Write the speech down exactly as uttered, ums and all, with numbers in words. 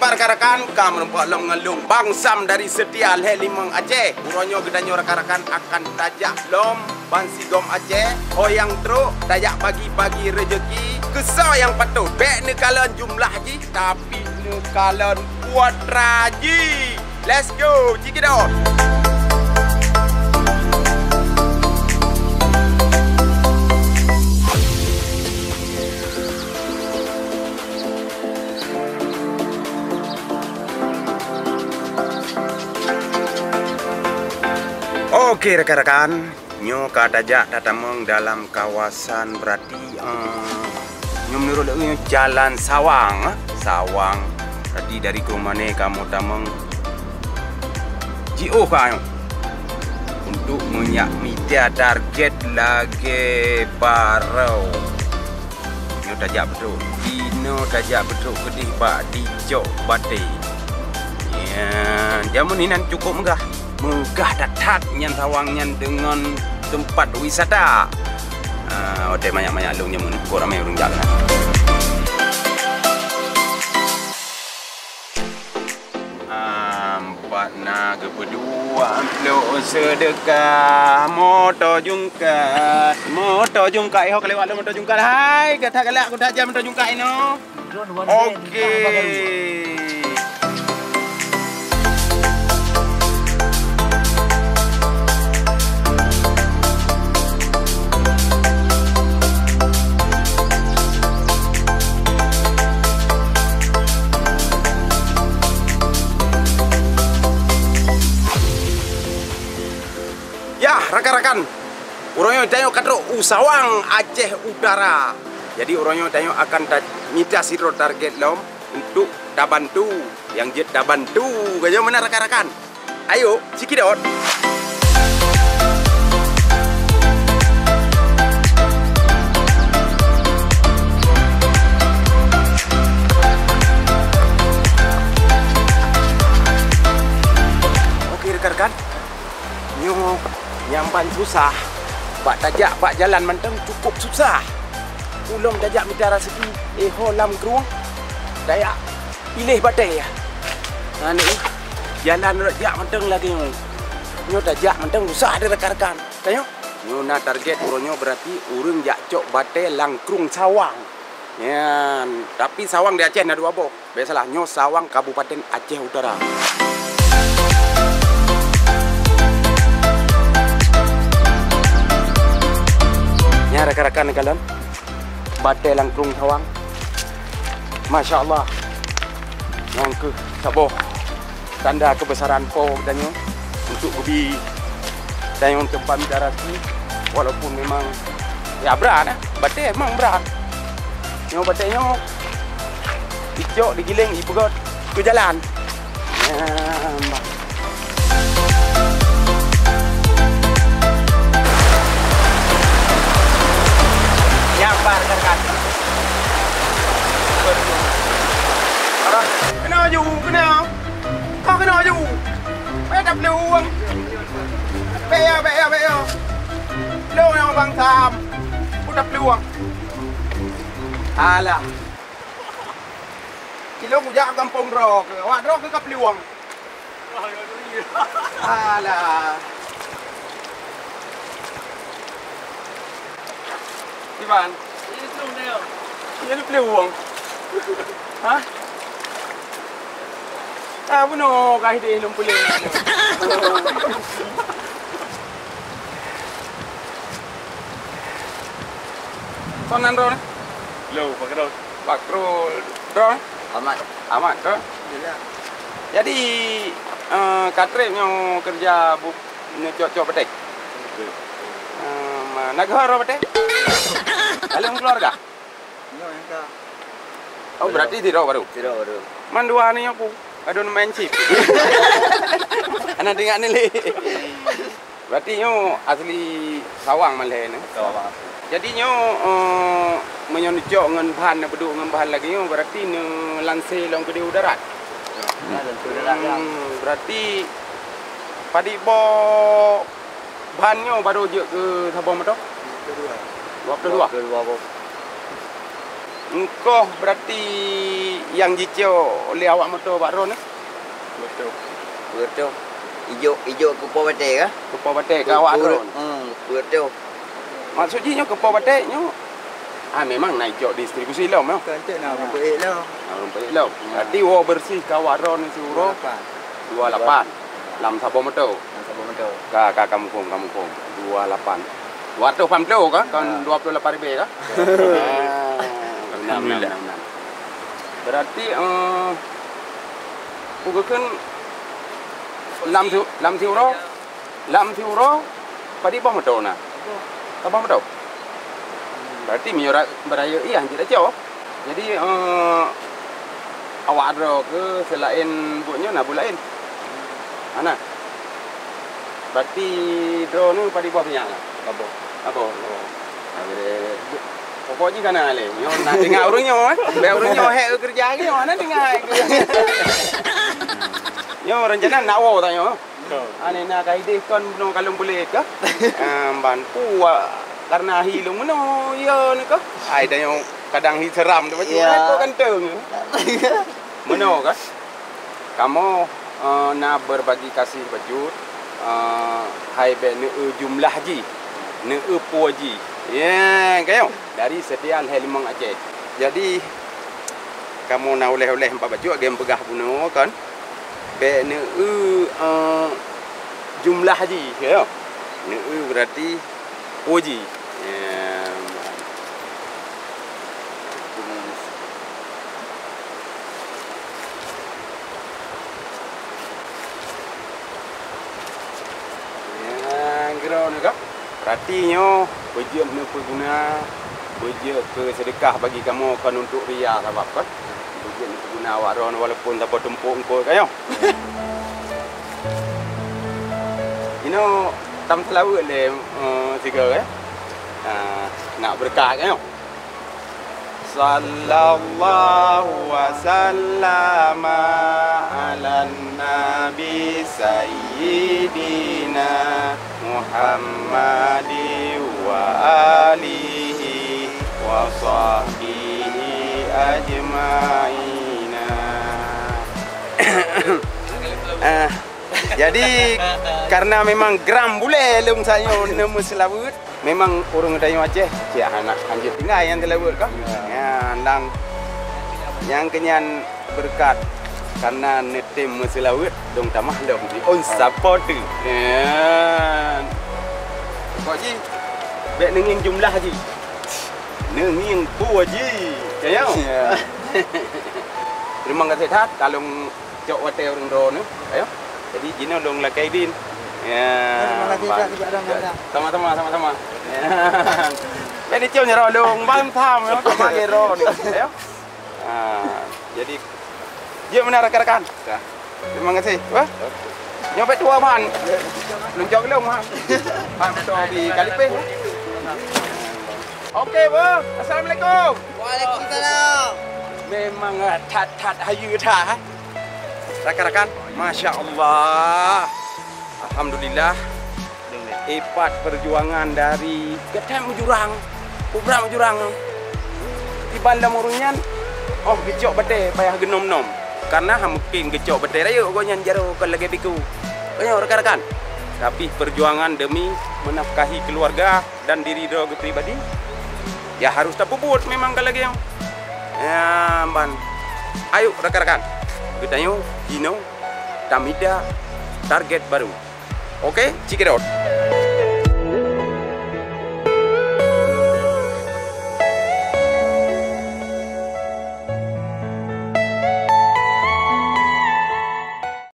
Rakan-rakan, ka meureumpok lom ngon lôn Bang Sam dari Setia Lhée Limong Aceh. Uroe nyoe geutanyoe rakan-rakan akan tajak lom bansigom Aceh. Ho nyang trok tajak bagi-bagi reuzeki. Keu soe nyang patôt, bék neukalon jumlah jih, tapi neukalon putra jih. Let's go, cekidot! Oke, rakan-rakan, nyoe ka tajak tatamong dalam kawasan, berarti, eh, nyoe menurut lôn nyoe jalan Sawang, eh, Sawang. Berarti dari Krueng Mané kamoe tamong jiôh ka nyoe untuk meunyak mita target lagée barô. Nyoe tajak beutôi. Inoe tajak beutôi keudeh bak dicok batée. Nyan, jameun inan cukup meugah. Meugah that-that nyan Sawang nyan deungon teumpat wisata. Ah, watée manyak-manyak lôn jameun, kok ramé ureuëng jak keunan. Ampat na geupeudua amplo seudeukah moto jungkat. Moto jungkat, iho ka lewat lom moto jungkat. Hai, gata galak kuda jan moto jungkat inoe. Oke. Yah, rakan-rakan, uroe nyoe tanyoe ka trok u Sawang, Aceh Utara. Jadi, uroe nyoe tanyoe akan ta-, mita sidroe target lom untuk tabantu. Nyang jeuet tabantu, ka nyoe meunan rakan-rakan. Ayo, cekidot! Oke, rakan-rakan. Nyoe nyang ban susah, bak tajak bak jalan mantong cukup susah. Ulôn tajak mita raseuki, eh, ho lam krueng, tajak piléh batée. Nyan, jalan rot jak mantong lagée nyoe. Nyoe tajak mantong susah deh rakan-rakan. Tanyoe, nyoe na target uroe nyoe, berarti ureuëng jak cok batée lam krueng Sawang. Nyan, tapi Sawang di Aceh na dua boh. Bék salah, nyoe Sawang, Kabupaten Aceh Utara. Nyan rakan-rakan neukalon, batée lam krueng Sawang. Masya Allah. Nyan keuh saboh tanda kebesaran Po geutanyoe untuk geubi tanyoe teumpat mita raseuki, walaupun memang, ya, brat, eh. Batée memang brat. Nyoe batée nyoe, icok, digiléng, ipeugöt keu jalan. Ya, bah. Nyambar kan kaki. Arah, keunoe ju, keunoe. Ka keunoe ju. Bèk taplueng. Bèk ya, bèk ya, bèk ya. Lôn nyang Bang Sam. Ku taplueng. Alah. Ilôn kujak gampông droe keuh. Awak droe keuh ka plueng. Alah. Iban. Ini plueng. Hah? Ah, bunoe ka hideh lôn puléh. Soe nan droeneuh? Lo, Pak Kro. Pak Kro droeneuh? Amat. Amat, droeneuh? Iya. Jadi, eh, ka trép nyoe keureuja bu-, nyoe cok-cok batèe? Betul. Eh, ma-, na geuhôi droe batèe? Dalam keluarga? Nyoe nyang ka. Oh, berarti sidroe baru? Sidroe baru. Man dua ni aku. Aduh, main chip. Anak tengok ni lé. Berarti nyoe asli Sawang malèe ni. Sawang. Jadi nyoe, eh, meunyoe neucok ngon bahan, neupeuduek ngon bahan lagèe nyoe, berarti neulansé lom keudéh u darat. Ya, lansé u darat, ya. Hmm, berarti padit boh bahan nyoe baru jeuet keu saboh moto? Dua puluh dua. Dua puluh dua. Dua puluh dua boh. Engkoh berarti nyang jicok lé awak moto bak droeneuh? Beutôi. Beutôi. Ijok, ijok keupoh batèe kah? Keupoh batèe keu awak droeneuh. Hmm, beutôi. Maksud jih nyoe keupoh batèe nyoe, ah, memang na ijok distribusi lom, nyoe? Bukan, cek na ureueng peuék lom. Na ureueng peuék lom. Ya. Berarti woe bersih keu awak droeneuh siuroe? Dua lapan. Dua lapan. Lam saboh moto. Lam saboh moto. Ka, ka, ka muphom, ka muphom. Dua lapan. Dua ratus lapan puluh kah? Kon dua puluh lapan ribèe kah? Ya. Ah, benar, benar, benar, benar. Berarti, eh, peue geukheun lam si-, lam siuroe, lam siuroe padum boh moto na? Saboh moto. Berarti meunyoe ra-, beurayeuk ié hanjeuet tacok. Jadi, eh, awak droe keuh seulaén buet nyoe na buet laén? Hana. Berarti droeneuh padum boh sinyak lah? Saboh. Saboh. Oh. Pokok jih ka na lé. Nyoe na teungoh ureueng nyoe, eh. Bèk ureueng nyoe hék keureuja lagèe nyoe, hana teungoh hék. Nyoe rencana nak woe tanyoe. Aneh na ka idéh kon bunoe kalon puléh kah? Ah, ban puak karena hi lôn meunoe, ya ni kah? Ai, tanyoe kadang hi seram tu, macam mana kau ganteng? Meunoe kah? Kamoe, eh, na berbagi kasih bacut, eh, hai bèk neueu jumlah jih, neueu peue jih. Ya, kayoe dari Setia Lhèe Limong Aceh. Jadi, kamoe na uléh-uléh empat bacut, lagèe peugah bunoe kan. Bèk neueu, eh, jumlah jih, ya. Neueu berarti peue jih. Ya. Ya, kira ni kah? Berarti nyoe beujeuet neupeuguna, beujeuet keu seudeukah bagi kamoe kon untuk riya sabab kan. Beujeuet neupeuguna awak droe walaupun saboh tumpôk eungkôt kayoe. Inoe tam seulaweuet lé, eh, sigoe, eh. Ah, nak beureukat kayoe. Sallallahu wa sallama ala nabi sayyidina Muhammadi wa alihi wa sahbihi ajmaina. Ah, jadi, karena memang gram bulèe lôn sayoe neumeuseulaweuet, memang ureueng tanyoe Aceh, cit hana hanjeuet tinggai nyang seulaweuet kah? Ya. Ya, dan nyang keunyan beureukat karena neutem meuseulaweuet, dong tamah lom di on support. Ya. Pokok jih, bèk neungieng jumlah jih. Neungieng peue jih. Kayoe. Ya. Terima kasih that, kalon cok watèe ureueng droeneuh, ayo. Jadi, jinoe lôn lakèe idin. Ya, terima kasih, Kak, kejak datang. Sama-sama, sama-sama. Ya. Jadi, cium nyoe lôn, bang tham, ya, sama ngon droeneuh, ayo. Ah, jadi, jeuet meunan rakan-rakan. Ya. Terima kasih, wah. Nyoe bèk tuwoe, man. Lôn cok lôn, man. Man, beutôi di Kalipeh. Oke, Bang. Assalamualaikum. Waalaikumsalam. Memang, ah, that-that hayeue that, ha? Rakan-rakan, masya Allah. Alhamdulillah. Ipat perjuangan dari geutem jurang, kubra jurang. Iban lam ureueng nyan, oh, geucok batèe payah geunom-nom. Karena han mungken geucok batèe rayeuk gobnyan jaroe kon lagèe biku. Nyoe rakan-rakan. Tapi perjuangan demi menafkahi keluarga dan diri droe geupribadi, ya harus tapeubuet memang ka lagèe nyoe. Ya, ban. Ayo rakan-rakan, geutanyoe jinoe tamita target baru. Oke, cekidot.